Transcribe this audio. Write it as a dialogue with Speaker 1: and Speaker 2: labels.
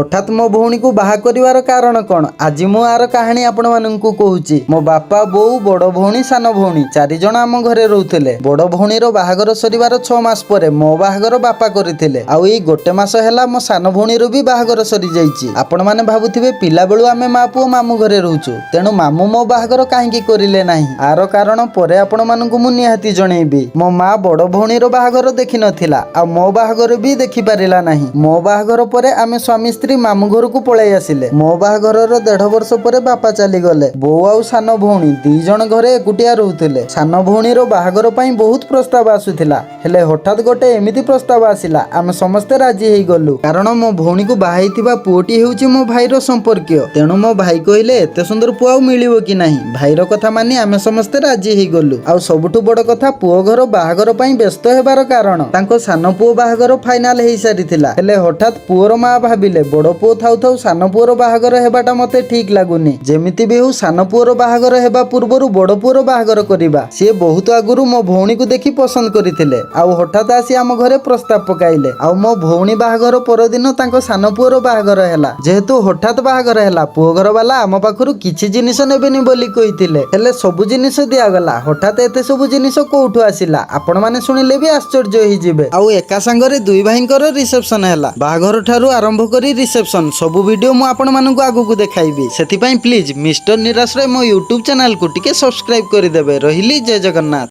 Speaker 1: ହଠାତ୍ ମୋ ଭଉଣୀକୁ ବାହା କରିବାର କାରଣ କଣ, ଆଜି ମୁଁ ଆର କାହାଣୀ ଆପଣମାନଙ୍କୁ କହୁଛି। ମୋ ବାପା, ବୋଉ, ବଡ ଭଉଣୀ, ସାନ ଭଉଣୀ 4 ଜଣ ଆମ ଘରେ ରହୁଥିଲେ। ବଡ ଭଉଣୀର ବାହାଘର ସରିବାର 6 ମାସ ପରେ ମୋ ବାହାଘର ବାପା କରିଥିଲେ। ଆଉ ଏଇ ଗୋଟେ ମାସ ହେଲା ମୋ ସାନ ଭଉଣୀର ବି ବାହାଘର ସରିଯାଇଛି। ଆପଣମାନେ ଭାବୁଥିବେ, ପିଲାବେଳୁ ଆମେ ମା ପୁଅ ମାମୁଁ ଘରେ ରହୁଛୁ, ତେଣୁ ମାମୁଁ ମୋ ବାହାଘର କାହିଁକି କରିଲେ ନାହିଁ? ଆର କାରଣ ପରେ ଆପଣମାନଙ୍କୁ ମୁଁ ନିହାତି ଜଣେଇବି। ମୋ ମା ବଡ ଭଉଣୀର ବାହାଘର ଦେଖିନଥିଲା ଆଉ ମୋ ବାହାଘର ବି ଦେଖିପାରିଲା ନାହିଁ। ମୋ ବାହାଘର ପରେ ଆମେ ସ୍ୱାମୀ ସ୍ତ୍ରୀ ମାମୁଁ ଘରକୁ ପଳେଇ ଆସିଲେ। ମୋ ବାହାଘରର 1.5 ବର୍ଷ ପରେ ବାପା ଚାଲିଗଲେ। ବୋଉ ଆଉ ସାନ ଭଉଣୀ 2 ଜଣ ଘରେ ଏକୁଟିଆ ରହୁଥିଲେ। ସାନ ଭଉଣୀର ବାହାଘର ପାଇଁ ବହୁତ ପ୍ରସ୍ତାବ ଆସୁଥିଲା। ହେଲେ ହଠାତ୍ ଗୋଟେ ଏମିତି ପ୍ରସ୍ତାବ ଆସିଲା, ଆମେ ସମସ୍ତେ ରାଜି ହେଇଗଲୁ। କାରଣ ମୋ ଭଉଣୀକୁ ବାହା ହେଇଥିବା ପୁଅଟି ହେଉଛି ମୋ ଭାଇର ସମ୍ପର୍କୀୟ। ତେଣୁ ମୋ ଭାଇ କହିଲେ, ଏତେ ସୁନ୍ଦର ପୁଅ ଆଉ ମିଳିବ କି ନାହିଁ। ଭାଇର କଥା ମାନି ଆମେ ସମସ୍ତେ ରାଜି ହେଇଗଲୁ। ଆଉ ସବୁଠୁ ବଡ କଥା, ପୁଅ ଘର ବାହାଘର ପାଇଁ ବ୍ୟସ୍ତ ହେବାର କାରଣ, ତାଙ୍କ ସାନ ପୁଅ ବାହାଘର ଫାଇନାଲ ହେଇସାରିଥିଲା। ହେଲେ ହଠାତ୍ ପୁଅର ମା ଭାବିଲେ, ବଡ ପୁଅ ଥାଉ ଥାଉ ସାନ ପୁଅର ବାହାଘର ହେବାଟା ମତେ ଠିକ ଲାଗୁନି। ଯେମିତି ବି ହଉ ସାନ ପୁଅର ବାହାଘର ହେବା ପୂର୍ବରୁ ବଡ ପୁଅର ବାହାଘର କରିବା। ସିଏ ବହୁତ ଆଗରୁ ମୋ ଭଉଣୀକୁ ଦେଖି ପସନ୍ଦ କରିଥିଲେ ଆଉ ହଠାତ୍ ଆସି ଆମ ଘରେ ପ୍ରସ୍ତାବ ପକାଇଲେ। ଆଉ ମୋ ଭଉଣୀ ବାହାଘର ପରଦିନ ତାଙ୍କ ସାନ ପୁଅର ବାହାଘର ହେଲା। ଯେହେତୁ ହଠାତ୍ ବାହାଘର ହେଲା, ପୁଅ ଘର ବାଲା ଆମ ପାଖରୁ କିଛି ଜିନିଷ ନେବେନି ବୋଲି କହିଥିଲେ। ହେଲେ ସବୁ ଜିନିଷ ଦିଆଗଲା। ହଠାତ୍ ଏତେ ସବୁ ଜିନିଷ କୋଉଠୁ ଆସିଲା, ଆପଣମାନେ ଶୁଣିଲେ ବି ଆଶ୍ଚର୍ଯ୍ୟ ହେଇଯିବେ। ଆଉ ଏକା ସାଙ୍ଗରେ ଦୁଇ ଭାଇଙ୍କର ରିସେପସନ ହେଲା। ବାହାଘର ଠାରୁ ଆରମ୍ଭ କରି ରିସେପସନ ସବୁ ଭିଡିଓ ମୁଁ ଆପଣମାନଙ୍କୁ ଆଗକୁ ଦେଖାଇବି। ସେଥିପାଇଁ ପ୍ଲିଜ ମିଷ୍ଟର ନିରାଶ୍ରୟ ମୋ ୟୁଟ୍ୟୁବ ଚ୍ୟାନେଲକୁ ଟିକେ ସବସ୍କ୍ରାଇବ କରିଦେବେ। ରହିଲି, ଜୟ ଜଗନ୍ନାଥ।